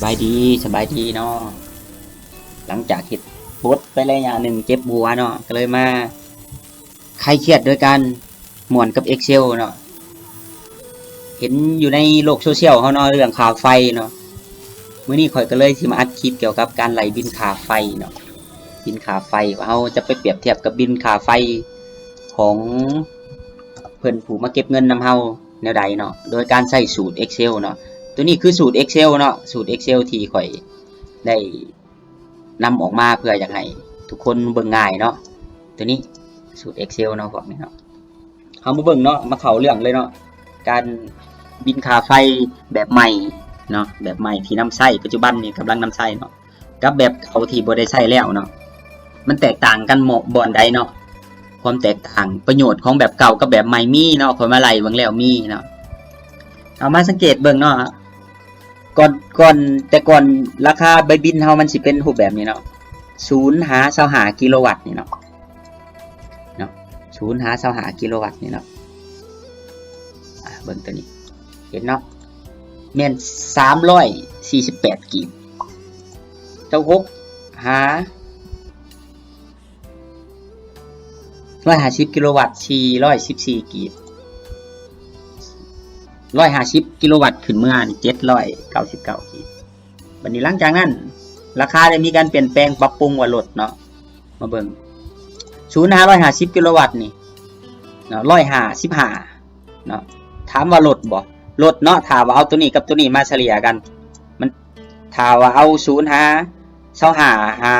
ສະບາຍດີ ສະບາຍດີເນາະ. ຫຼັງຈາກເຮັດບົດໄປໄລຍະໜຶ່ງເຈັບຫົວເນາະ ກໍເລີຍມາຄາຍຄຽດໂດຍການມ່ວນກັບ Excel ເນາະ. ເຫັນຢູ່ໃນໂລກໂຊຊຽວເຮົາເນາະ ເລື່ອງຄ່າໄຟເນາະ. ມື້ນີ້ຂ້ອຍກໍເລີຍຊິມາອັດຄລິບກ່ຽວກັບການໄລ່ບິນຄ່າໄຟເນາະ. ບິນຄ່າໄຟວ່າເຮົາຈະໄປປຽບທຽບກັບບິນຄ່າໄຟຂອງເພິ່ນຜູ້ມາເກັບເງິນນຳເຮົາແນວໃດເນາະ ໂດຍການໃຊ້ສູດ Excel ເນາະ. ໂຕນີ້ຄືສູດ Excel ເນາະ ສູດ Excel ທີ່ຂ້ອຍໄດ້ນຳອອກມາເພື່ອຢາກໃຫ້ທຸກຄົນເບິ່ງງ່າຍເນາະ. ໂຕນີ້ສູດ Excel ເນາະ ພວກນີ້ເນາະ. ເຮົາມາເບິ່ງເນາະ ມາເຂົ້າເລື່ອງເລີຍເນາະ ການບິນຄ່າໄຟແບບໃໝ່ເນາະ ແບບໃໝ່ທີ່ນຳໃຊ້ ປັດຈຸບັນນີ້ກຳລັງນຳໃຊ້ເນາະ ກັບແບບເກົ່າທີ່ບໍ່ໄດ້ໃຊ້ແລ້ວເນາະ ມັນແຕກຕ່າງກັນໝ- ບ່ອນໃດເນາະ? ຄວາມແຕກຕ່າງ ປະໂຫຍດຂອງແບບເກົ່າກັບແບບໃໝ່ມີເນາະ ຂ້ອຍມາໄລ່ເບິ່ງແລ້ວມີເນາະ. ເຮົາມາສັງເກດເບິ່ງເນາະ ກ່ອນ ກ່ອນ ແຕ່ກ່ອນລາຄາໃບບິນເຮົາມັນຊິເປັນຮູບແບບນີ້ເນາະ ສູນຫາຊາວຫ້າກິໂລວັດນີ້ເນາະ ເນາະ ສູນຫາຊາວຫ້າກິໂລວັດນີ້ເນາະ. ອາ ເບິ່ງໂຕນີ້ ເຫັນເນາະ ແມ່ນສາມຮ້ອຍສີ່ສິບແປດກີບ ຊາວຫົກຫາ ຮ້ອຍຫ້າສິບກິໂລວັດ ສີ່ຮ້ອຍສິບສີ່ກີບ ຮ້ອຍຫ້າສິບກິໂລວັດຂຶ້ນເມືອນີ້ ເຈັດຮ້ອຍເກົ້າສິບເກົ້າກີບ. ບັດນີ້ຫຼັງຈາກນັ້ນ ລາຄາໄດ້ມີການປ່ຽນແປງປັບປຸງວ່າລົດເນາະ ມາເບິ່ງ ສູນຫາຮ້ອຍຫ້າສິບກິໂລວັດນີ້ເນາະ ຮ້ອຍຫ້າສິບຫ້າເນາະ. ຖາມວ່າລົດບໍ່? ລົດເນາະ ຖ້າວ່າເອົາໂຕນີ້ກັບໂຕນີ້ມາສະເລ່ຍກັນ ມັນ ຖ້າວ່າເອົາສູນຫາຊາວຫ້າ ຫາ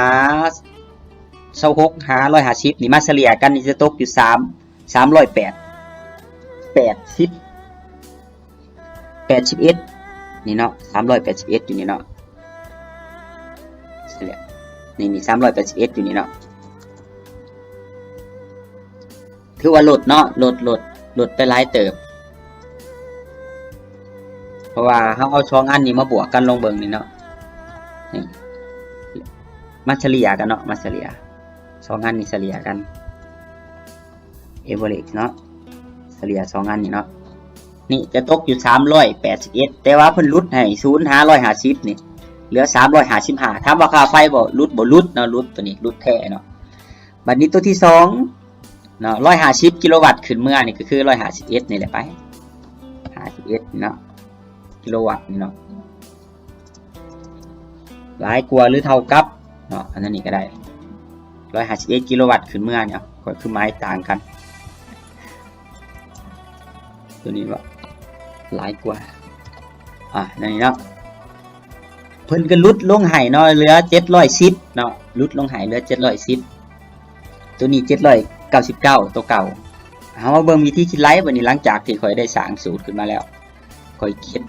ຊາວຫົກ ຫາຮ້ອຍຫ້າສິບນີ້ມາສະເລ່ຍກັນນີ້ ຈະຕົກຢູ່ສາມ ສາມຮ້ອຍແປດ ແປດສິບ ແປດສິບເອັດນີ້ເນາະ ສາມຮ້ອຍແປດສິບເອັດຢູ່ນີ້ເນາະ ສະເລ່ຍ ນີ້ ນີ້ ສາມຮ້ອຍແປດສິບເອັດຢູ່ນີ້ເນາະ. ຖືວ່າລົດເນາະ ລົດ ລົດ ລົດໄປຫຼາຍເຕີບ ເພາະວ່າເຮົາເອົາສອງອັນນີ້ມາບວກກັນລອງເບິ່ງນີ້ເນາະ ນີ້ ມາສະເລ່ຍກັນເນາະ ມາສະເລ່ຍ ສອງອັນນີ້ສະເລ່ຍກັນ average ເນາະ ສະເລ່ຍສອງອັນນີ້ເນາະ ນີ້ຈະຕົກຢູ່ສາມຮ້ອຍແປດສິບເອັດ ແຕ່ວ່າເພິ່ນຫຼຸດໃຫ້ສູນຫາຮ້ອຍຫ້າສິບນີ້ ເຫຼືອສາມຮ້ອຍຫ້າສິບຫ້າ. ຖາມວ່າຄ່າໄຟບໍ່ຫຼຸດ? ບໍ່ຫຼຸດເນາະ ຫຼຸດ ໂຕນີ້ຫຼຸດແທ້ເນາະ. ບັດນີ້ໂຕທີສອງເນາະ ຮ້ອຍຫ້າສິບກິໂລວັດຂຶ້ນເມືອນີ້ ກໍຄືຮ້ອຍຫ້າສິບເອັດນີ້ແຫຼະໄປ ຫ້າສິບເອັດເນາະ ກິໂລວັດນີ້ເນາະ ຫຼາຍກວ່າ ຫຼື ເທົ່າກັບເນາະ ອັນນັ້ນນີ້ກໍໄດ້ ຮ້ອຍຫ້າສິບເອັດກິໂລວັດຂຶ້ນເມືອນີ້ ເອົາ ຂ້ອຍຄືໝາຍຕ່າງກັນ ໂຕນີ້ວ່າຫຼາຍກວ່າ ອາ ນັ້ນນີ້ເນາະ ເພິ່ນກໍຫຼຸດລົງໃຫ້ເນາະ ເຫຼືອເຈັດຮ້ອຍສິບເນາະ ຫຼຸດລົງໃຫ້ເຫຼືອເຈັດຮ້ອຍສິບ ໂຕນີ້ເຈັດຮ້ອຍເກົ້າສິບເກົ້າ ໂຕເກົ່າ. ເຮົາມາເບິ່ງວິທີຄິດໄລ່ບັດນີ້ ຫຼັງຈາກທີ່ຂ້ອຍໄດ້ສ້າງສູດຂຶ້ນມາແລ້ວ ຂ້ອຍເຮັດ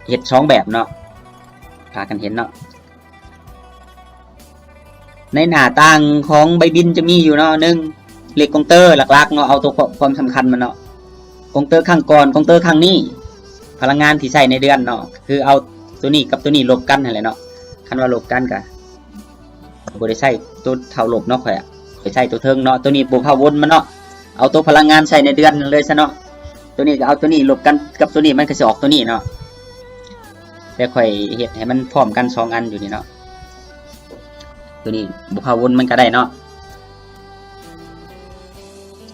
ເຮັດສອງແບບເນາະ ພາກັນເຫັນເນາະ. ໃນໜ້າຕ່າງຂອງໃບບິນຈະມີຢູ່ເນາະ ໜຶ່ງ ເລກກົງເຕີຫຼັກໆເນາະ ເອົາຕົວຄວາມສຳຄັນມັນເນາະ ກົງເຕີຄັ້ງກ່ອນ ກົງເຕີຄັ້ງນີ້ ພະລັງງານທີ່ໃຊ້ໃນເດືອນເນາະ ຄືເອົາຕົວນີ້ກັບຕົວນີ້ລົບກັນຫັ້ນແຫຼະເນາະ. ຄັນວ່າລົບກັນກະບໍ່ໄດ້ໃຊ້ຕົວເທົ່າລົບເນາະ ຂ້ອຍ ຂ້ອຍໃຊ້ຕົວເທິງເນາະ ຕົວນີ້ບໍ່ພາວນມັນເນາະ ເອົາຕົວພະລັງງານໃຊ້ໃນເດືອນເລີຍຊະເນາະ ຕົວນີ້ກໍເອົາຕົວນີ້ລົບກັນກັບຕົວນີ້ ມັນກໍຊິອອກຕົວນີ້ເນາະ ແຕ່ຂ້ອຍເຮັດໃຫ້ມັນພ້ອມກັນສອງອັນຢູ່ນີ້ເນາະ ຕົວນີ້ບໍ່ພາວນມັນກໍໄດ້ເນາະ.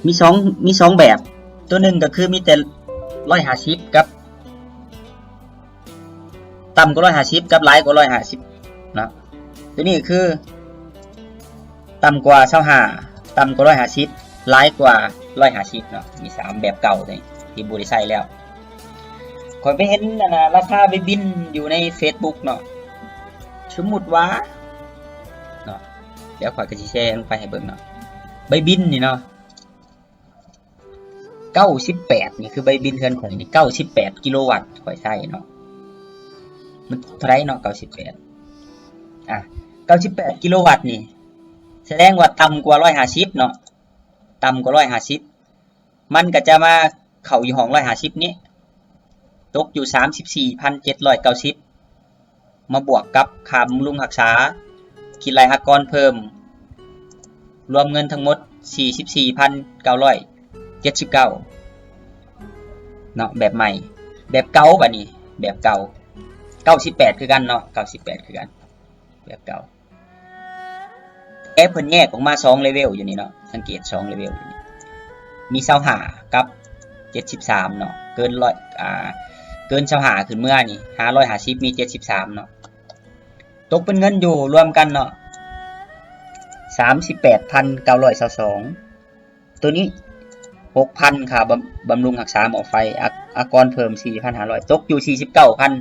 ມີສອງ ມີສອງແບບ ຕົວໜຶ່ງກໍຄືມີແຕ່ຮ້ອຍຫ້າສິບກັບ ຕ່ຳກວ່າຮ້ອຍຫ້າສິບກັບຫຼາຍກວ່າຮ້ອຍຫ້າສິບເນາະ ຕົວນີ້ຄື ຕ່ຳກວ່າຊາວຫ້າ ຕ່ຳກວ່າຮ້ອຍຫ້າສິບ ຫຼາຍກວ່າຮ້ອຍຫ້າສິບເນາະ ມີສາມແບບເກົ່ານີ້ທີ່ບໍ່ໄດ້ໃຊ້ແລ້ວ. ຂ້ອຍໄປເຫັນອັນນະ ລາຄາໃບບິນຢູ່ໃນເຟສບຸກເນາະ ສົມມຸດວ່າເນາະ ດຽວຂ້ອຍກໍຊິແຊລົງໄປໃຫ້ເບິ່ງເນາະ ໃບບິນນີ້ເນາະ ເກົ້າສິບແປດ ນີ້ຄືໃບບິນເຮືອນຂ້ອຍນີ້ ເກົ້າສິບແປດກິໂລວັດຂ້ອຍໃຊ້ເນາະ ມັນຕົກເທົ່າໃດເນາະ ເກົ້າສິບແປດ ອາ ເກົ້າສິບແປດກິໂລວັດນີ້ ສະແດງວ່າຕ່ຳກວ່າຮ້ອຍຫ້າສິບເນາະ ຕ່ຳກວ່າຮ້ອຍຫ້າສິບ ມັນກໍຈະມາເຂົ້າຢູ່ຫ້ອງຮ້ອຍຫ້າສິບນີ້ ຕົກຢູ່ສາມສິບສີ່ພັນເຈັດຮ້ອຍເກົ້າສິບ ມາບວກກັບຄ່າບຳລຸງຮັກສາ ຄິດໄລ່ອາກອນເພີ່ມ ລວມເງິນທັງໝົດສີ່ສິບສີ່ພັນເກົ້າຮ້ອຍເຈັດສິບເກົ້າເນາະ ແບບໃໝ່ ແບບເກົ່າ ບາດນີ້ແບບເກົ່າ ກົ້າສິບແປດຄືກັນເນາະ ເກົ້າສິບແປດຄືກັນ ແບບເກົ່າ. ແຕ່ເພິ່ນແຍກອອກມາສອງເລເວວຢູ່ນີ້ເນາະ ສັງເກດສອງເລເວວຢູ່ນີ້ ມີຊາວຫ້າກັບເຈັດສິບສາມເນາະ ເກີນຮ້ອຍ ອ່າ ເກີນຊາວຫ້າຂຶ້ນເມືອນີ້ ຫ້າຮ້ອຍຫ້າສິບ ມີເຈັດສິບສາມເນາະ ຕົກເປັນເງິນຢູ່ລວມກັນເນາະ ສາມສິບແປດພັນເກົ້າຮ້ອຍຊາວສອງ. ໂຕນີ້ຫົກພັນ ຄ່າບຳ ບຳລຸງຮັກສາໝໍ້ໄຟ ອາ ອາກອນເພີ່ມສີ່ພັນຫ້າຮ້ອຍ ຕົກຢູ່ສີ່ສິບເກົ້າພັນ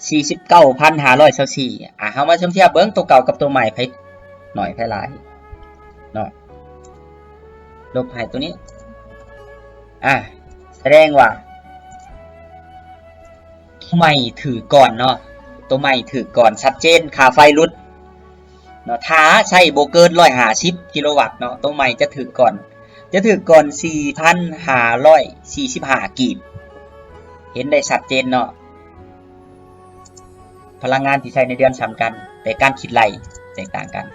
ສີ່ສິບເກົ້າພັນຫ້າຮ້ອຍຊາວສີ່. ອ່າ ເຮົາມາສຳທຽບເບິ່ງໂຕເກົ່າກັບໂຕໃໝ່ ໃຜໜ້ອຍໃຜຫຼາຍເນາະ ລົບໃຫ້ໂຕນີ້ ອ່າ ສະແດງວ່າ ໂຕໃໝ່ຖືກກ່ອນເນາະ ໂຕໃໝ່ຖືກກ່ອນ ຊັດເຈນ ຄ່າໄຟຫຼຸດເນາະ ຖ້າໃຊ້ບໍ່ເກີນຮ້ອຍຫ້າສິບກິໂລວັດເນາະ ໂຕໃໝ່ຈະຖືກກ່ອນ ຈະຖືກກ່ອນສີ່ພັນຫ້າຮ້ອຍສີ່ສິບຫ້າກີບ ເຫັນໄດ້ຊັດເຈນເນາະ ພະລັງງານທີ່ໃຊ້ໃນເດືອນສ່ຳກັນ ແຕ່ການຄິດໄລ່ແຕກຕ່າງກັນ.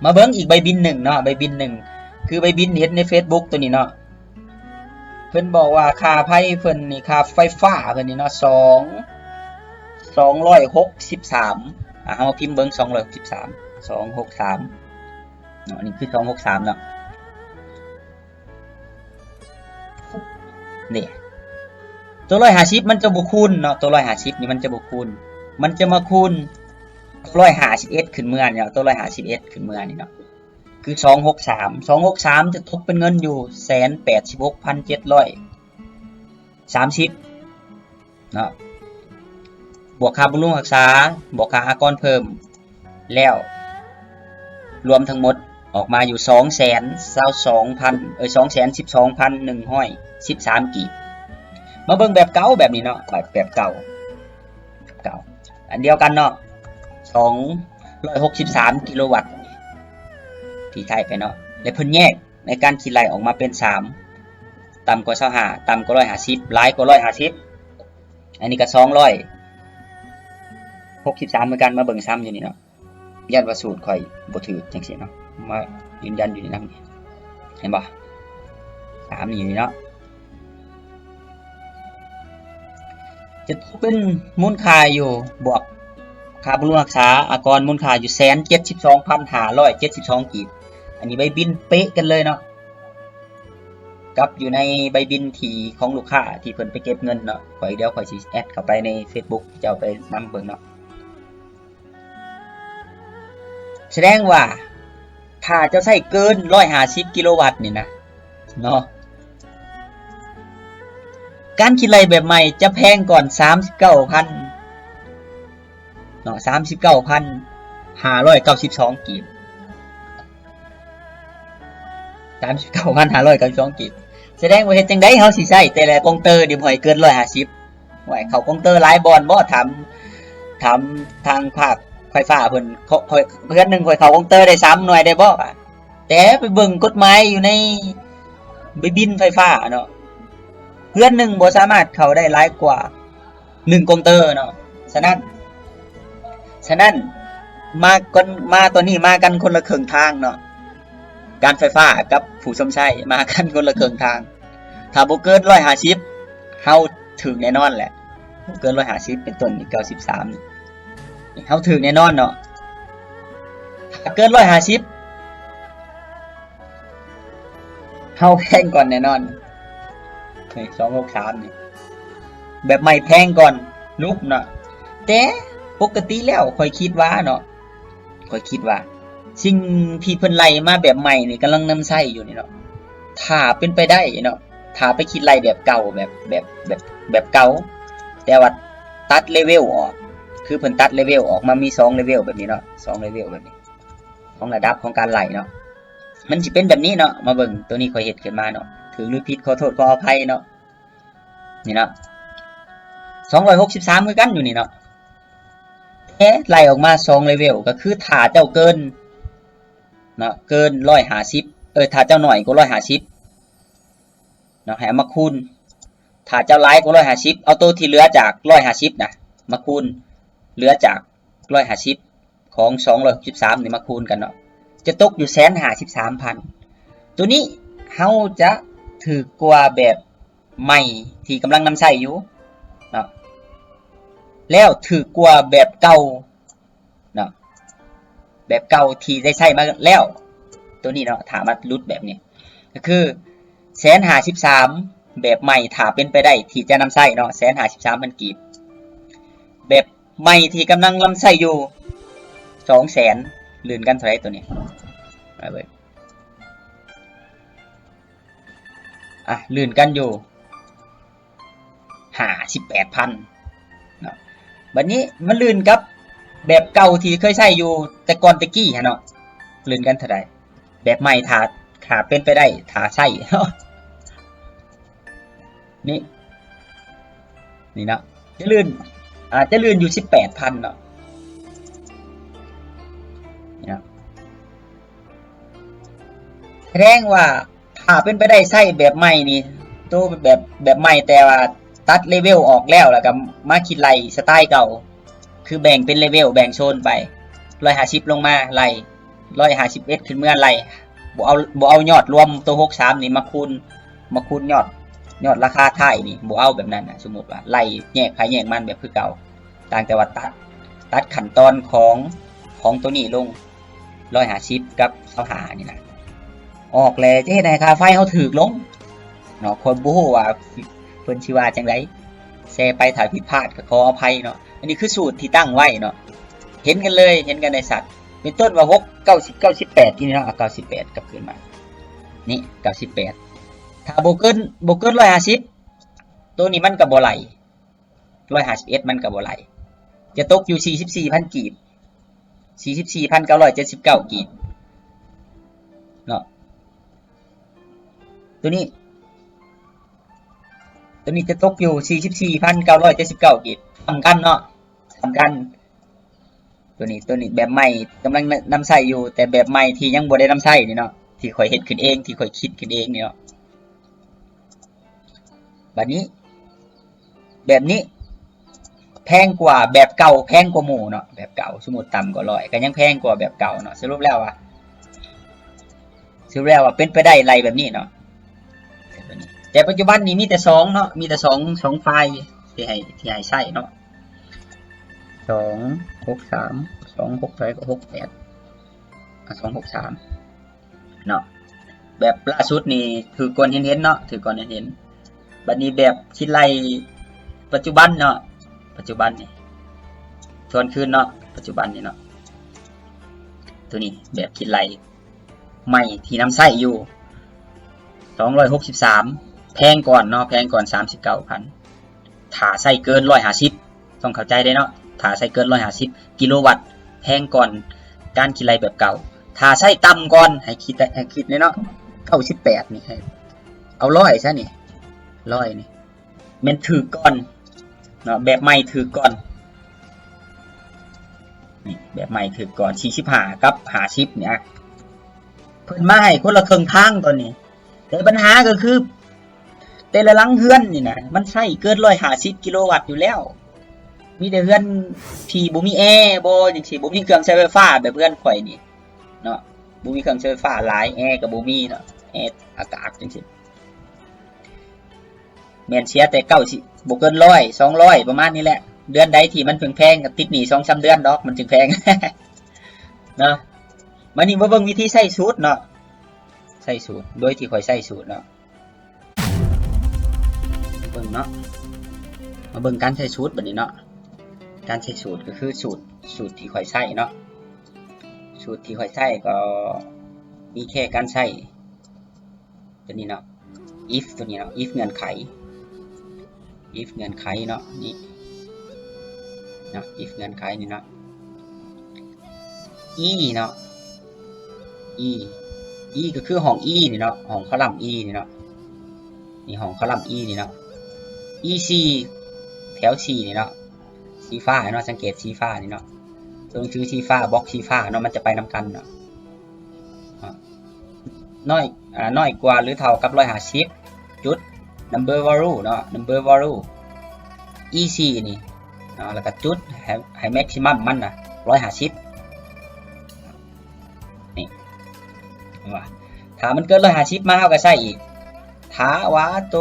ມາເບິ່ງອີກໃບບິນໜຶ່ງເນາະ ໃບບິນໜຶ່ງ ຄືໃບບິນເຫັນໃນເຟສບຸກໂຕນີ້ເນາະ ເພິ່ນບອກວ່າຄ່າໄຟເພິ່ນນີ້ ຄ່າໄຟຟ້າເພິ່ນນີ້ເນາະ ສອງ ສອງຮ້ອຍຫົກສິບສາມ ອ່າ ເຮົາມາພິມເບິ່ງ ສອງຮ້ອຍຫົກສິບສາມ ສອງຫົກສາມເນາະ ນີ້ຄືສອງຫົກສາມເນາະ ນີ້ ໂຕຮ້ອຍຫ້າສິບມັນຈະບໍ່ຄູນເນາະ ໂຕຮ້ອຍຫ້າສິບນີ້ມັນຈະບໍ່ຄູນ ມັນຈະມາຄູນໂຕຮ້ອຍຫ້າສິບເອັດຂຶ້ນເມືອນີ້ເນາະ ໂຕຮ້ອຍຫ້າສິບເອັດຂຶ້ນເມືອນີ້ເນາະ ຄືສອງຫົກສາມ ສອງຫົກສາມຈະຕົກເປັນເງິນຢູ່ແສນແປດສິບຫົກພັນເຈັດຮ້ອຍສາມສິບເນາະ ບວກຄ່າບຳລຸງຮັກສາ ບວກຄ່າອາກອນເພີ່ມ ແລ້ວລວມທັງໝົດອອກມາຢູ່ສອງແສນຊາວສອງພັນ ເອີຍ ສອງແສນສິບສອງພັນໜຶ່ງຮ້ອຍສິບສາມກີບ. ມາເບິ່ງແບບເກົ່າແບບນີ້ເນາະ ແບບ ແບບເກົ່າ ແບບເກົ່າ ອັນດຽວກັນເນາະ ສອງຮ້ອຍຫົກສິບສາມກິໂລວັດ ທີ່ໃຊ້ໄປເນາະ ແລະ ເພິ່ນແຍກໃນການຄິດໄລ່ອອກມາເປັນສາມ ຕ່ຳກວ່າຊາວຫ້າ ຕ່ຳກວ່າຮ້ອຍຫ້າສິບ ຫຼາຍກວ່າຮ້ອຍຫ້າສິບ ອັນນີ້ກໍສອງຮ້ອຍຫົກສິບສາມຄືກັນ ມາເບິ່ງຊ້ຳຢູ່ນີ້ເນາະ ຢ້ານວ່າສູດຂ້ອຍບໍ່ຖືກຈັ່ງຊີ້ເນາະ ມາຢືນຢັນຢູ່ນີ້ນຳ ເຫັນບໍ່ ສາມນີ້ຢູ່ນີ້ເນາະ ຈະຕົກເປັນມູນຄ່າຢູ່ ບວກຄ່າບຳລຸງຮັກສາອາກອນ ມູນຄ່າຢູ່ແສນເຈັດສິບສອງພັນຫ້າຮ້ອຍເຈັດສິບສອງກີບ. ອັນນີ້ໃບບິນເປະກັນເລີຍເນາະ ກັບຢູ່ໃນໃບບິນທີ່ຂອງລູກຄ້າທີ່ເພິ່ນໄປເກັບເງິນເນາະ ຂ້ອຍ ດຽວຂ້ອຍຊິແອັດເຂົ້າໄປໃນເຟສບຸກ ເຈົ້າໄປນຳເບິ່ງເນາະ. ສະແດງວ່າຖ້າເຈົ້າໃຊ້ເກີນຮ້ອຍຫ້າສິບກິໂລວັດນີ້ນະເນາະ ການຄິດໄລ່ແບບໃໝ່ຈະແພງກ່ອນສາມສິບເກົ້າພັນເນາະ ສາມສິບເກົ້າພັນຫ້າຮ້ອຍເກົ້າສິບສອງກີບ. ສາມສິບເກົ້າພັນຫ້າຮ້ອຍເກົ້າສິບສອງກີບ. ສະແດງວ່າເຮັດຈັ່ງໃດເຮົາຊິໃຊ້ແຕ່ລະກົງເຕີນີ້ບໍ່ໃຫ້ເກີນຮ້ອຍຫ້າສິບ. ໂອ້ຍ ເຂົ້າກົງເຕີຫຼາຍບ່ອນບໍ່? ຖາມ ຖາມທາງພາກໄຟຟ້າເພິ່ນ. ຂ້ອຍ ເດືອນໜຶ່ງຂ້ອຍເຂົ້າກົງເຕີໄດ້ສາມໜ່ວຍໄດ້ບໍ່? ແຕ່ໄປເບິ່ງກົດໝາຍຢູ່ໃນໃບບິນໄຟຟ້າເນາະ ເດືອນໜຶ່ງບໍ່ສາມາດເຂົ້າໄດ້ຫຼາຍກວ່າ ໜຶ່ງກົງເຕີເນາະ. ສະນັ້ນ ສະນັ້ນ ມາກັນ ມາຕອນນີ້ມາກັນຄົນລະເຄິ່ງທາງເນາະ ການໄຟຟ້າກັບຜູ້ຊົມໃຊ້ ມາກັນຄົນລະເຄິ່ງທາງ. ຖ້າບໍ່ເກີນຮ້ອຍຫ້າສິບ ເຮົາຖືກແນ່ນອນແຫຼະ. ບໍ່ເກີນຮ້ອຍຫ້າສິບ ເປັນຕົ້ນ ເກົ້າສິບສາມ ນີ້ ເຮົາຖືກແນ່ນອນເນາະ. ຖ້າເກີນຮ້ອຍຫ້າສິບ ເຮົາແພງກ່ອນແນ່ນອນ. ນີ້ ສອງຫົກສາມ ນີ້ ແບບໃໝ່ແພງກ່ອນຫຼຸບເນາະ. ແຕ່ປົກກະຕິແລ້ວຂ້ອຍຄິດວ່າເນາະ ຂ້ອຍຄິດວ່າ ສິ່ງທີ່ເພິ່ນໄລ່ມາແບບໃໝ່ນີ້ ກຳລັງນຳໃຊ້ຢູ່ນີ້ເນາະ ຖ້າເປັນໄປໄດ້ເນາະ ຖ້າໄປຄິດໄລ່ແບບເກົ່າ ແບບ ແບບ ແບບ ແບບເກົ່າ ແຕ່ວ່າຕັດເລເວວອອກ ຄືເພິ່ນຕັດເລເວວອອກມາ ມີສອງເລເວວແບບນີ້ເນາະ ສອງເລເວວແບບນີ້ ຂອງລະດັບຂອງການໄລ່ເນາະ ມັນຊິເປັນແບບນີ້ເນາະ. ມາເບິ່ງ ໂຕນີ້ຂ້ອຍເຮັດຂຶ້ນມາເນາະ ຖືກຫຼືຜິດ ຂໍໂທດຂໍອະໄພເນາະ. ນີ້ເນາະ ສອງຮ້ອຍຫົກສິບສາມ ຄືກັນຢູ່ນີ້ເນາະ ແຕ່ໄລ່ອອກມາສອງເລເວວ ກໍຄືຖ້າເຈົ້າເກີນເນາະ ເກີນຮ້ອຍຫ້າສິບ ເອີ ຖ້າເຈົ້າໜ້ອຍກວ່າຮ້ອຍຫ້າສິບເນາະ ໃຫ້ເອົາມາຄູນ. ຖ້າເຈົ້າຫຼາຍກວ່າຮ້ອຍຫ້າສິບ ເອົາໂຕທີ່ເຫຼືອຈາກຮ້ອຍຫ້າສິບນະມາຄູນ ເຫຼືອຈາກຮ້ອຍຫ້າສິບ ຂອງສອງຮ້ອຍຫົກສິບສາມນີ້ມາຄູນກັນເນາະ ຈະຕົກຢູ່ແສນຫ້າສິບສາມພັນ. ໂຕນີ້ເຮົາຈະຖືກກວ່າແບບໃໝ່ທີ່ກຳລັງນຳໃຊ້ຢູ່ເນາະ. ແລ້ວຖືກກວ່າແບບເກົ່າເນາະ ແບບເກົ່າທີ່ໄດ້ໃຊ້ມາແລ້ວ ໂຕນີ້ເນາະ ຖ້າມາຫຼຸດແບບນີ້ ກໍຄືແສນຫ້າສິບສາມ ແບບໃໝ່ ຖ້າເປັນໄປໄດ້ທີ່ຈະນຳໃຊ້ເນາະ ແສນຫ້າສິບສາມພັນກີບ ແບບໃໝ່ທີ່ກຳລັງນຳໃຊ້ຢູ່ ສອງແສນ ລື່ນກັນເທົ່າໃດໂຕນີ້ ມາເບິ່ງ ອ່ະ ລື່ນກັນຢູ່ ຫ້າສິບແປດພັນເນາະ ບັດນີ້ມັນລື່ນກັບແບບເກົ່າທີ່ເຄີຍໃຊ້ຢູ່ແຕ່ກ່ອນແຕ່ກີ້ຫັ້ນເນາະ ລື່ນກັນເທົ່າໃດ ແບບໃໝ່ ຖ້າ ຖ້າເປັນໄປໄດ້ ຖ້າໃຊ້ເນາະ ນີ້ ນີ້ເນາະ ຈະລື່ນ ອາດຈະລື່ນຢູ່ສິບແປດພັນເນາະ ນີ້ເນາະ ສະແດງວ່າ ຖ້າເປັນໄປໄດ້ໃຊ້ແບບໃໝ່ນີ້ ໂຕແບບ ແບບໃໝ່ ແຕ່ວ່າຕັດເລເວວອອກແລ້ວ ແລ້ວກໍມາຄິດໄລ່ສະໄຕເກົ່າ ຄືແບ່ງເປັນເລເວວ ແບ່ງໂຊນໄປ ຮ້ອຍຫ້າສິບລົງມາໄລ່ ຮ້ອຍຫ້າສິບເອັດຂຶ້ນເມືອໄລ່ ບໍ່ເອົາ ບໍ່ເອົາຍອດລວມໂຕຫົກສາມນີ້ມາຄູນ ມາຄູນຍອດ ຍອດລາຄາທ້າຍນີ້ ບໍ່ເອົາແບບນັ້ນນະ ສົມມຸດວ່າໄລ່ແຍກໃຜແຍກມັນແບບຄືເກົ່າ ຕ່າງແຕ່ວ່າຕັດ ຕັດຂັ້ນຕອນຂອງ ຂອງໂຕນີ້ລົງ ຮ້ອຍຫ້າສິບກັບຊາວຫ້ານີ້ນະ ອອກແລ້ວຈະເຮັດໃຫ້ຄ່າໄຟເຮົາຖືກລົງເນາະ ຂ້ອຍບໍ່ຮູ້ວ່າເພິ່ນຊິວ່າຈັ່ງໃດ ແຊໄປຖ້າຜິດພາດກໍຂໍອະໄພເນາະ ອັນນີ້ຄືສູດທີ່ຕັ້ງໄວ້ເນາະ ເຫັນກັນເລີຍ ເຫັນກັນໄດ້ຊັດ ເປັນຕົ້ນວ່າຫົກ ເກົ້າສິບ ເກົ້າສິບແປດ ທີ່ນີ້ເນາະ ເອົາເກົ້າສິບແປດກັບຄືນມາ ນີ້ ເກົ້າສິບແປດ ຖ້າບໍ່ເກີນ ບໍ່ເກີນຮ້ອຍຫ້າສິບ ໂຕນີ້ມັນກໍບໍ່ໄລ່ ຮ້ອຍຫ້າສິບເອັດມັນກໍບໍ່ໄລ່ ຈະຕົກຢູ່ສີ່ສິບສີ່ພັນກີບ ສີ່ສິບສີ່ພັນເກົ້າຮ້ອຍເຈັດສິບເກົ້າກີບເນາະ ໂຕນີ້ ໂຕນີ້ຈະຕົກຢູ່ສີ່ສິບສີ່ພັນເກົ້າຮ້ອຍເຈັດສິບເກົ້າກີບ ສ່ຳກັນເນາະ ສ່ຳກັນ ໂຕນີ້ ໂຕນີ້ແບບໃໝ່ກຳລັງນຳໃຊ້ຢູ່ ແຕ່ແບບໃໝ່ທີ່ຍັງບໍ່ໄດ້ນຳໃຊ້ນີ້ເນາະ ທີ່ຂ້ອຍເຮັດຂຶ້ນເອງ ທີ່ຂ້ອຍຄິດຂຶ້ນເອງນີ້ເນາະ ບັດນີ້ ແບບນີ້ແພງກວ່າແບບເກົ່າ ແພງກວ່າໝູ່ເນາະ ແບບເກົ່າ ສົມມຸດຕ່ຳກວ່າຮ້ອຍ ກໍຍັງແພງກວ່າແບບເກົ່າເນາະ ສະຫຼຸບແລ້ວວ່າ ສະຫຼຸບແລ້ວວ່າເປັນໄປໄດ້ໄລ່ແບບນີ້ເນາະ ແຕ່ປັດຈຸບັນນີ້ມີແຕ່ສອງເນາະ ມີແຕ່ສອງ ສອງຟາຍທີ່ໃຫ້ ທີ່ໃຫ້ໃຊ້ເນາະ ສອງ ຫົກ ສາມ ສອງ ຫົກ ເທົ່າໃດກໍ ຫົກ ແປດ ອ່າ ສອງ ຫົກ ສາມ ເນາະ ແບບລ່າສຸດນີ້ຖືກກ່ອນເຫັນໆເນາະ ຖືກກ່ອນເຫັນໆ ບັດນີ້ແບບຄິດໄລ່ປັດຈຸບັນເນາະ ປັດຈຸບັນນີ້ ທວນຄືນເນາະ ປັດຈຸບັນນີ້ເນາະ ໂຕນີ້ແບບຄິດໄລ່ໃໝ່ທີ່ນຳໃຊ້ຢູ່ ສອງຮ້ອຍຫົກສິບສາມ ແພງກ່ອນເນາະ ແພງກ່ອນສາມສິບເກົ້າພັນ ຖ້າໃຊ້ເກີນຮ້ອຍຫ້າສິບ ຕ້ອງເຂົ້າໃຈເດ້ເນາະ ຖ້າໃຊ້ເກີນຮ້ອຍຫ້າສິບກິໂລວັດ ແພງກ່ອນການຄິດໄລ່ແບບເກົ່າ ຖ້າໃຊ້ຕ່ຳກ່ອນ ໃຫ້ຄິດ ໃຫ້ຄິດເດ້ເນາະ ເກົ້າສິບແປດນີ້ ໃຫ້ເອົາຮ້ອຍຊະນີ້ ຮ້ອຍນີ້ ແມ່ນຖືກກ່ອນເນາະ ແບບໃໝ່ຖືກກ່ອນ ນີ້ ແບບໃໝ່ຖືກກ່ອນ ສີ່ສິບຫ້າກັບຫ້າສິບນີ້ ອະ ເພິ່ນມາໃຫ້ຄົນລະເຄິ່ງທາງຕອນນີ້ ແຕ່ບັນຫາກໍຄື ແຕ່ລະຫຼັງເຮືອນນີ້ນະ ມັນໃຊ້ເກີນຮ້ອຍຫ້າສິບກິໂລວັດຢູ່ແລ້ວ ມີແຕ່ເຮືອນທີ່ບໍ່ມີແອບໍ ຈັ່ງຊີ້ ບໍ່ມີເຄື່ອງໃຊ້ໄຟຟ້າແບບເຮືອນຂ້ອຍນີ້ເນາະ ບໍ່ມີເຄື່ອງໃຊ້ໄຟຟ້າຫຼາຍ ແອກໍບໍ່ມີເນາະ ແອອາກາດຈັ່ງຊີ້ ແມ່ນເສຍແຕ່ເກົ້າສິບ ບໍ່ເກີນຮ້ອຍ ສອງຮ້ອຍ ປະມານນີ້ແຫຼະ ເດືອນໃດທີ່ມັນແພງໆ ກໍຕິດໜີ້ສອງສາມເດືອນດອກ ມັນຈຶ່ງແພງເນາະ ມານີ້ມາເບິ່ງວິທີໃຊ້ສູດເນາະ ໃຊ້ສູດ ໂດຍທີ່ຂ້ອຍໃຊ້ສູດເນາະ ເບິ່ງເນາະ ມາເບິ່ງການໃຊ້ສູດບັດນີ້ເນາະ ການໃຊ້ສູດກໍຄືສູດ ສູດທີ່ຂ້ອຍໃຊ້ເນາະ ສູດທີ່ຂ້ອຍໃຊ້ກໍມີແຄ່ການໃຊ້ ຕົວນີ້ເນາະ if ຕົວນີ້ເນາະ if ເງື່ອນໄຂ if ເງື່ອນໄຂເນາະ ນີ້ເນາະ if ເງື່ອນໄຂນີ້ເນາະ e ເນາະ e e ກໍຄືຫ້ອງ e ນີ້ເນາະ ຫ້ອງຄໍລັມ e ນີ້ເນາະ ນີ້ຫ້ອງຄໍລັມ e ນີ້ເນາະ e ສີ່ ແຖວສີ່ນີ້ເນາະ ສີຟ້າເນາະ ສັງເກດສີຟ້ານີ້ເນາະ ຕົວໜັງສືສີຟ້າ ບລັອກສີຟ້າເນາະ ມັນຈະໄປນຳກັນເນາະ ນ້ອຍ ອາ ນ້ອຍກວ່າ ຫຼື ເທົ່າກັບ ຮ້ອຍຫ້າສິບ ຈຸດ number value ເນາະ number value e ສີ່ນີ້ເນາະ ແລ້ວກໍຈຸດໃຫ້ ໃຫ້ maximum ມັນນະ ຮ້ອຍຫ້າສິບ ນີ້ ເຫັນບໍ່ ຖ້າມັນເກີນ ຮ້ອຍຫ້າສິບ ມາ ເຮົາກໍໃຊ້ອີກ ຖ້າວ່າໂຕ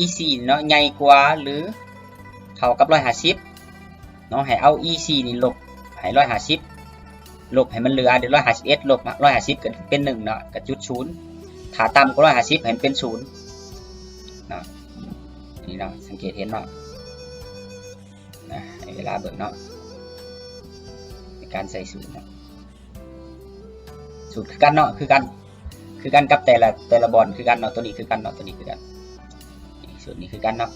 e ສີ່ເນາະ ໃຫຍ່ກວ່າ ຫຼື ເທົ່າກັບ ຮ້ອຍຫ້າສິບ ເນາະ ໃຫ້ເອົາ E C ນີ້ລົບໃຫ້ ໜຶ່ງຮ້ອຍຫ້າສິບ ລົບໃຫ້ມັນເຫຼືອ ໜຶ່ງຮ້ອຍຫ້າສິບເອັດ ລົບ ໜຶ່ງຮ້ອຍຫ້າສິບ ກໍເປັນ ໜຶ່ງ ເນາະ ກໍຈຸດ ສູນ ຖ້າຕ່ຳກວ່າ ໜຶ່ງຮ້ອຍຫ້າສິບ ໃຫ້ມັນເປັນ ສູນ ເນາະ ນີ້ເນາະ ສັງເກດເຫັນເນາະ ນະ ໃຫ້ເວລາເບິ່ງເນາະ ໃນການໃສ່ສູດເນາະ ສູດຄືກັນເນາະ ຄືກັນ ຄືກັນກັບແຕ່ລະ ແຕ່ລະບ່ອນຄືກັນເນາະ ໂຕນີ້ຄືກັນເນາະ ໂຕນີ້ຄືກັນ ນີ້ ສູດນີ້ຄືກັນເນາະ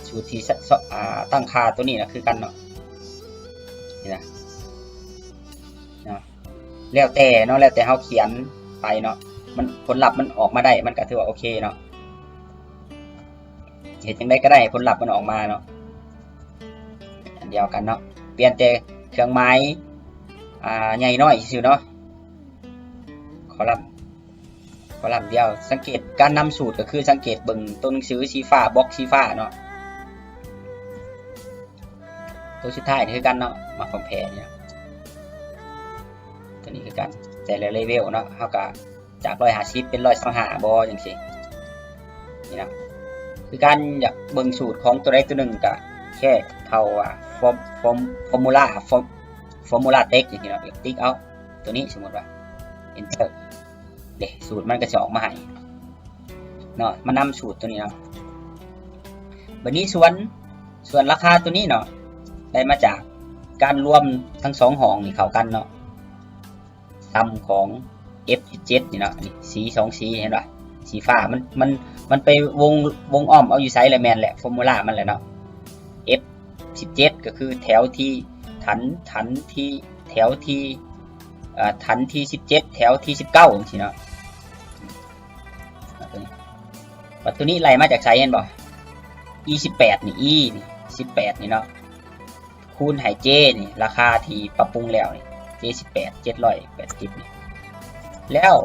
ສູດທີ່ ສ- ສ- ອ່າ ຕັ້ງຄ່າໂຕນີ້ນະຄືກັນເນາະ ນີ້ນະ ເນາະ ແລ້ວແຕ່ເນາະ ແລ້ວແຕ່ເຮົາຂຽນໄປເນາະ ມັນ ຜົນລັບມັນອອກມາໄດ້ ມັນກໍຖືວ່າໂອເຄເນາະ ເຮັດຈັ່ງໃດກໍໄດ້ໃຫ້ຜົນລັບມັນອອກມາເນາະ ອັນດຽວກັນເນາະ ປ່ຽນແຕ່ເຄື່ອງໝາຍ ອ່າ ໃຫຍ່ນ້ອຍຊື່ໆເນາະ ຄໍລັມ ຄໍລັມດຽວ ສັງເກດການນຳສູດກໍຄືສັງເກດເບິ່ງໂຕໜັງສືສີຟ້າ ບັອກສີຟ້າເນາະ ໂຕສຸດທ້າຍນີ້ຄືກັນເນາະ ມາຄອມແພນີ້ເນາະ ໂຕນີ້ຄືກັນ ແຕ່ລະເລເວວເນາະ ເຮົາກໍຈາກ ໜຶ່ງຮ້ອຍຫ້າສິບ ເປັນ ໜຶ່ງຮ້ອຍຊາວຫ້າ ບໍ່ ຈັ່ງຊີ້ ນີ້ເນາະ ຄືການຢາກເບິ່ງສູດຂອງໂຕໃດໂຕໜຶ່ງ ກໍແຄ່ເຂົ້າ ອ່າ ຟອມ ຟອມ ຟໍມມູລາ ຟອມ ຟໍມມູລາເຕັກ ຈັ່ງຊີ້ເນາະ ຕິກເອົາໂຕນີ້ ສົມມຸດວ່າ Enter ເດ້ ສູດມັນກໍຈະອອກມາໃຫ້ເນາະ ມານຳສູດໂຕນີ້ເນາະ ບັດນີ້ສ່ວນ ສ່ວນລາຄາໂຕນີ້ເນາະ ໄດ້ມາຈາກການລວມທັງສອງຫ້ອງນີ້ເຂົ້າກັນເນາະ ຕ່ຳຂອງ F ສິບເຈັດນີ້ເນາະ ນີ້ ສີສອງສີ ເຫັນບໍ່ ສີຟ້າມັນ ມັນ ມັນໄປວົງ ວົງອ້ອມເອົາຢູ່ໃສລະ ແມ່ນແຫຼະ ຟໍມມູລາມັນແຫຼະເນາະ F ສິບເຈັດ ກໍຄືແຖວທີ່ຖັນ ຖັນທີ່ ແຖວທີ່ ເອີ ຖັນທີ່ສິບເຈັດ ແຖວທີ່ສິບເກົ້າ ຈັ່ງຊີ້ເນາະ ບັດໂຕນີ້ໄລ່ມາຈາກໃສ ເຫັນບໍ່ E ສິບແປດນີ້ E ນີ້ ສິບແປດນີ້ເນາະ ຄູນໃຫ້ J ນີ້ ລາຄາທີ່ປັບປຸງແລ້ວນີ້ J ສິບແປດ ເຈັດຮ້ອຍແປດສິບນີ້ ແລ້ວ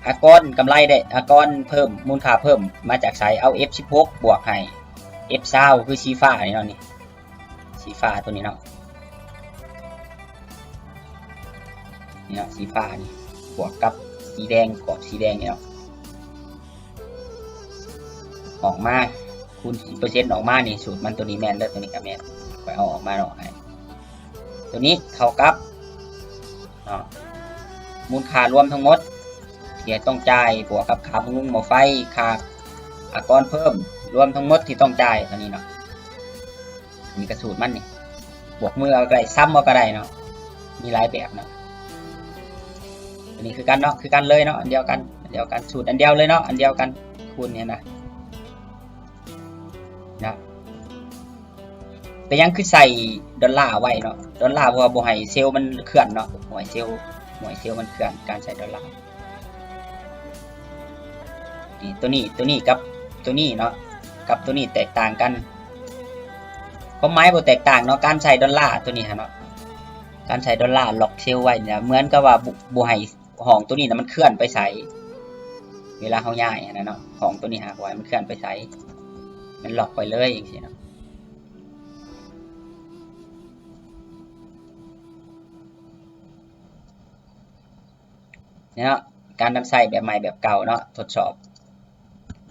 ອາກອນກຳໄລໄດ້ ອາກອນເພີ່ມ ມູນຄ່າເພີ່ມມາຈາກໃສ ເອົາ F ສິບຫົກ ບວກໃຫ້ F ຊາວ ຄືສີຟ້ານີ້ເນາະ ນີ້ ສີຟ້າໂຕນີ້ເນາະ ນີ້ເນາະ ສີຟ້ານີ້ ບວກກັບສີແດງ ກອບສີແດງນີ້ເນາະ ອອກມາ ຄູນເປີເຊັນອອກມານີ້ ສູດມັນໂຕນີ້ແມ່ນເດີ ໂຕນີ້ກໍແມ່ນ ຂ້ອຍເອົາອອກມາເນາະ ໃຫ້ໂຕນີ້ເທົ່າກັບ ເນາະ ມູນຄ່າລວມທັງໝົດທີ່ຕ້ອງຈ່າຍ ບວກກັບຄ່າບຳລຸງໝໍ້ໄຟ ຄ່າອາກອນເພີ່ມ ລວມທັງໝົດທີ່ຕ້ອງຈ່າຍ ເທົ່ານີ້ເນາະ ອັນນີ້ກໍສູດມັນນີ້ ບວກມືເອົາກໍໄດ້ ຊຳເອົາກໍໄດ້ເນາະ ມີຫຼາຍແບບເນາະ ອັນນີ້ຄືກັນເນາະ ຄືກັນເລີຍເນາະ ອັນດຽວກັນ ອັນດຽວກັນ ສູດອັນດຽວເລີຍເນາະ ອັນດຽວກັນ ຄູນນີ້ນະ ນະ ເປັນຫຍັງຄືໃສ່ດອນລາໄວ້ເນາະ ດອນລາ ເພາະວ່າບໍ່ໃຫ້ເຊວມັນເຄື່ອນເນາະ ບໍ່ໃຫ້ເຊວ ບໍ່ໃຫ້ເຊວມັນເຄື່ອນ ການໃສ່ດອນລາ ນີ້ ໂຕນີ້ ໂຕນີ້ກັບໂຕນີ້ເນາະ ກັບໂຕນີ້ແຕກຕ່າງກັນ ຄວາມໝາຍບໍ່ແຕກຕ່າງເນາະ ການໃສ່ດອນລາໂຕນີ້ຫັ້ນເນາະ ການໃສ່ດອນລາລັອກເຊວໄວ້ນີ້ນະ ເໝືອນກັບວ່າບໍ່ ບໍ່ໃຫ້ຫ້ອງໂຕນີ້ນະມັນເຄື່ອນໄປໃສ ເວລາເຮົາຍ້າຍຫັ້ນນະເນາະ ຫ້ອງໂຕນີ້ຫາກວ່າໃຫ້ມັນເຄື່ອນໄປໃສ ມັນລັອກໄວ້ເລີຍຈັ່ງຊີ້ເນາະ ເນາະ ການນຳໃຊ້ແບບໃໝ່ແບບເກົ່າເນາະ ທົດສອບ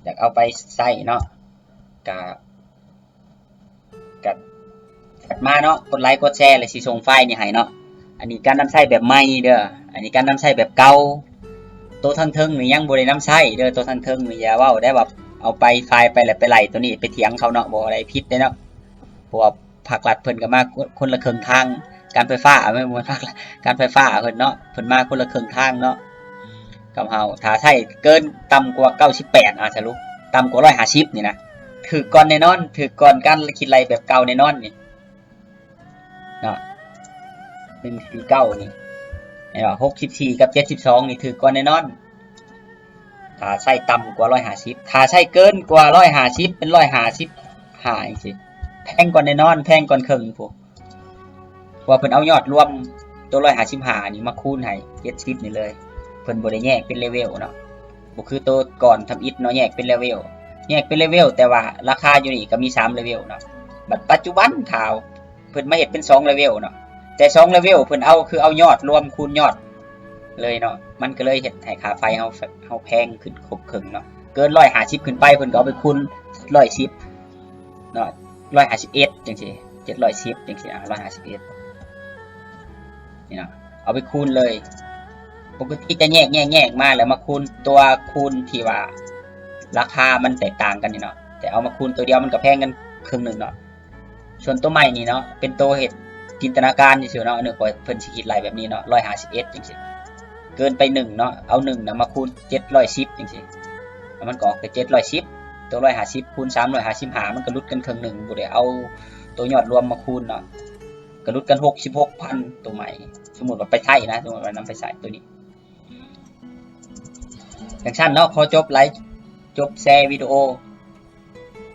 ຢາກເອົາໄປໃຊ້ເນາະ ກະ ກະແຊັດມາເນາະ ກົດໄລກົດແຊ ແລ້ວຊິສົ່ງໄຟລ໌ນີ້ໃຫ້ເນາະ ອັນນີ້ການນຳໃຊ້ແບບໃໝ່ເດີ ອັນນີ້ການນຳໃຊ້ແບບເກົ່າ ໂຕທາງເທິງນີ້ຍັງບໍ່ໄດ້ນຳໃຊ້ເດີ ໂຕທາງເທິງນີ້ຢ່າເວົ້າໄດ້ວ່າເອົາໄປ ໄຟລ໌ໄປແລ້ວໄປໄລ່ໂຕນີ້ໄປຖຽງເຂົາເນາະ ບໍ່ໄດ້ຜິດເດ້ເນາະ ເພາະວ່າ ພາກລັດເພິ່ນກໍມາຄົນ ຄົນລະເຄິ່ງທາງ ການໄຟຟ້າ ແມ່ນບໍ່ ພາກລັດ ການໄຟຟ້າເພິ່ນເນາະ ເພິ່ນມາຄົນລະເຄິ່ງທາງເນາະ ກັບເຮົາ ຖ້າໃຊ້ເກີນ ຕ່ຳກວ່າ ເກົ້າສິບແປດ ອາ ສະຫຼຸບ ຕ່ຳກວ່າ ໜຶ່ງຮ້ອຍຫ້າສິບ ນີ້ນະ ຖືກກ່ອນແນ່ນອນ ຖືກກ່ອນການຄິດໄລ່ແບບເກົ່າແນ່ນອນນີ້ເນາະ ໜຶ່ງສີ່ເກົ້າ ນີ້ ແມ່ນບໍ່ ຫົກສິບສີ່ ກັບ ເຈັດສິບສອງ ນີ້ຖືກກ່ອນແນ່ນອນ. ຖ້າໃຊ້ຕ່ຳກວ່າ ໜຶ່ງຮ້ອຍຫ້າສິບ ຖ້າໃຊ້ເກີນກວ່າ ໜຶ່ງຮ້ອຍຫ້າສິບ ເປັນ ໜຶ່ງຮ້ອຍຫ້າສິບຫ້າ ຈັ່ງຊີ້ ແພງກວ່າແນ່ນອນ ແພງກວ່າເຄິ່ງພຸ້ນ ເພາະວ່າເພິ່ນເອົາຍອດລວມໂຕ ໜຶ່ງຮ້ອຍຫ້າສິບຫ້າ ນີ້ມາຄູນໃຫ້ ເຈັດສິບ ນີ້ເລີຍ ເພິ່ນບໍ່ໄດ້ແຍກເປັນເລເວວເນາະ ບໍ່ຄືໂຕກ່ອນທຳອິດເນາະ ແຍກເປັນເລເວວ ແຍກເປັນເລເວວ ແຕ່ວ່າລາຄາຢູ່ນີ້ກໍມີ ສາມ ເລເວວເນາະ ບັດປັດຈຸບັນຖ້າ ເພິ່ນມາເຮັດເປັນ ສອງ ເລເວວເນາະ ແຕ່ ສອງ ເລເວວ ເພິ່ນເອົາ ຄືເອົາຍອດລວມຄູນຍອດເລີຍເນາະ ມັນກໍເລີຍເຮັດໃຫ້ຄ່າໄຟເຮົາ ເຮົາແພງຂຶ້ນຄົບເຄິ່ງເນາະ ເກີນ ໜຶ່ງຮ້ອຍຫ້າສິບ ຂຶ້ນໄປ ເພິ່ນກໍເອົາໄປຄູນ ໜຶ່ງຮ້ອຍສິບ ເນາະ ໜຶ່ງຮ້ອຍຫ້າສິບເອັດ ຈັ່ງຊີ້ ເຈັດຮ້ອຍສິບຈັ່ງຊີ້ ອາ ຮ້ອຍຫ້າສິບເອັດ ນີ້ເນາະ ເອົາໄປຄູນເລີຍ. ປົກກະຕິຈະແຍກ ແຍກ ແຍກມາ ແລ້ວມາຄູນຕົວຄູນທີ່ວ່າລາຄາມັນແຕກຕ່າງກັນນີ້ເນາະ ແຕ່ເອົາມາຄູນຕົວດຽວມັນກໍແພງກັນເຄິ່ງໜຶ່ງເນາະ. ສ່ວນຕົວໃໝ່ນີ້ເນາະ ເປັນຕົວເຮັດຈິນຕະນາການຊື່ໆເນາະ ນຶກວ່າເພິ່ນຊິຄິດໄລ່ແບບນີ້ເນາະ ຮ້ອຍຫ້າສິບເອັດຈັ່ງຊີ້ ເກີນໄປໜຶ່ງເນາະ ເອົາໜຶ່ງນະມາຄູນເຈັດຮ້ອຍສິບຈັ່ງຊີ້ ແລ້ວມັນກໍອອກໄປເຈັດຮ້ອຍສິບ. ຕົວຮ້ອຍຫ້າສິບຄູນສາມຮ້ອຍຫ້າສິບຫ້າ ມັນກໍຫຼຸດກັນເຄິ່ງໜຶ່ງ ບໍ່ໄດ້ເອົາຕົວຍອດລວມມາຄູນເນາະ ກໍຫຼຸດກັນຫົກສິບຫົກພັນ. ຕົວໃໝ່ ສົມມຸດວ່າໄປໃຊ້ນະ ສົມມຸດວ່ານຳໄປໃຊ້ຕົວນີ້ ຈັ່ງຊັ້ນເນາະ ຂໍຈົບໄລ ຈົບແຊວິດີໂອ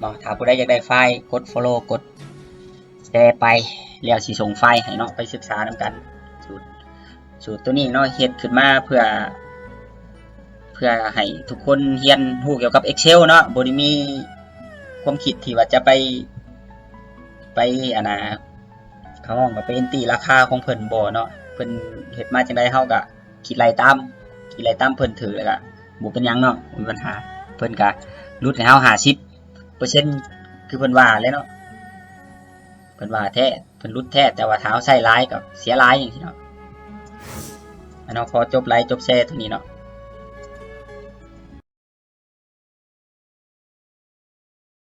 ເນາະ. ຖ້າຜູ້ໃດຢາກໄດ້ໄຟລ໌ ກົດ follow ກົດແຊໄປ ແລ້ວຊິສົ່ງໄຟລ໌ໃຫ້ເນາະ ໄປສຶກສານຳກັນ. ສູດ ສູດຕົວນີ້ເນາະ ເຮັດຂຶ້ນມາເພື່ອ ເພື່ອໃຫ້ທຸກຄົນຮຽນຮູ້ກ່ຽວກັບ Excel ເນາະ ບໍ່ໄດ້ມີຄວາມຄິດທີ່ວ່າຈະໄປ ໄປ ອັນນ່າ ເຂົາຮ້ອງວ່າໄປ anti ລາຄາຂອງເພິ່ນບໍ່ເນາະ ເພິ່ນເຮັດມາຈັ່ງໃດເຮົາກໍ ຄິດໄລ່ຕາມ ຄິດໄລ່ຕາມເພິ່ນຖືກ ແລ້ວກະບໍ່ເປັນຫຍັງເນາະ ບໍ່ມີບັນຫາ. ເພິ່ນກະຫຼຸດໃຫ້ເຮົາຫ້າສິບເປີເຊັນ ຄືເພິ່ນວ່າແຫຼະເນາະ ເພິ່ນວ່າແທ້ ເພິ່ນຫຼຸດແທ້ ແຕ່ວ່າຖ້າເຮົາໃຊ້ຫຼາຍກໍເສຍຫຼາຍຈັ່ງຊີ້ເນາະ. ອັນເນາະ ຂໍຈົບໄລ ຈົບແຊຕົວນີ້ເນາະ.